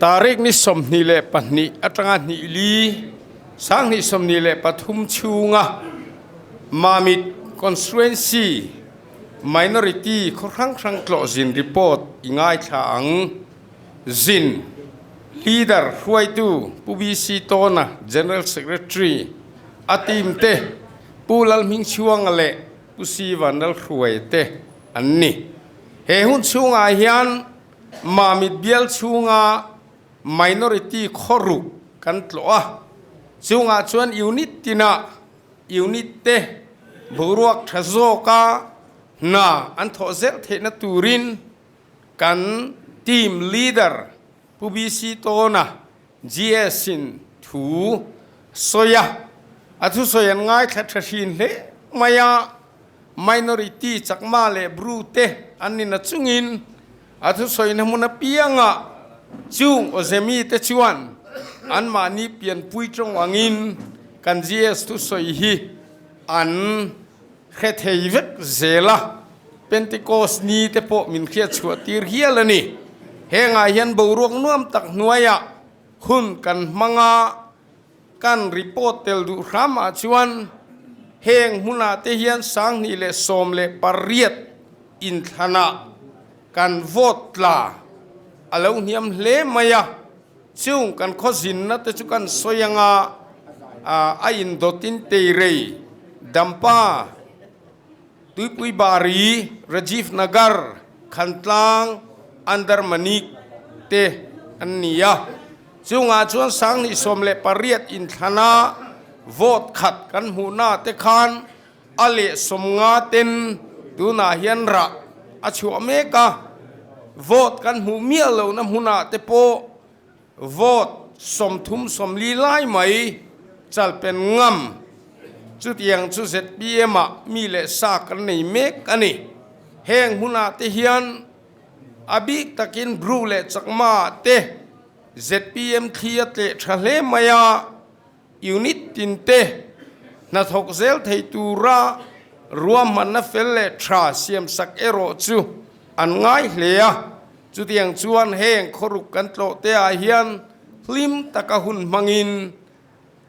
Tarik ni 22 atanga hnih li 2023 chhunga Mamit Constituency Minority khaw hrang hrang tlawh zin report i ngaithla ang. Zin Leader hruaitu Pu BC Tawna, General Secretary, a team te Pu Lalhmingchhuanga leh Pu Siva Nalhruai te an ni. He hun chhungah hian Mamit bial chhunga minority khaw ruk kan tlawh a, chungah chuan unit tinah unit te boruak tha zawka hna an thawh zel theihna turin kan team leader Pu BC Tawna GS in thu sawi a, a thusawi an ngaithla tha hrin hle mai a, minority Chakma leh Bru te an ni na chungin a thusawina hmun apiangah chung Awzemi te chuan anmahni pianpui tawng angin kan GS thusawi hi an hre thei vek zel a, Pentecost ni te pawh min hriat chhuah tir hial a ni. Hengah hian boruak nuam tak hnuaiah hun kan hmang a, kan report tel duh hramah chuan heng hmunah te hian 2018 inthlanah kan vote tla a lo hniam hle mai a, chung kan khawzinna te chu kan sawi anga a indawtin Teirei, Dampa, Tuipui Bari, Rajiv Nagar, Khantlang, Andarmanik te an ni a. Chungah chuan 2018 inthlana vote khat kan hmuhna te khan a leh 50 ten tunah hian rah a chhuah mek a. Vote kan hmuh miah lohna hmunah te pawh vote 30 40 lai mai chalpen ngam chutiang chu zpm ah mi leh sa kan nei mek a ni. Heng hmunah te hian a bik takin Bru leh Chakma te zpm thli a tleh tha hle mai a, unit tin te hnathawk zel thei tura ruahmanna fel leh tha siamsak erawh chu an ngai hle a. Chutiang chuan heng khawruk kan tlawh te ah hian hlim taka hun hmangin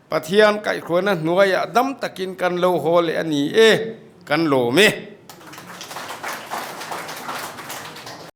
Pathian kaihhruaina hnuaiah dam takin kan lo haw leh a ni e, kan lawm e.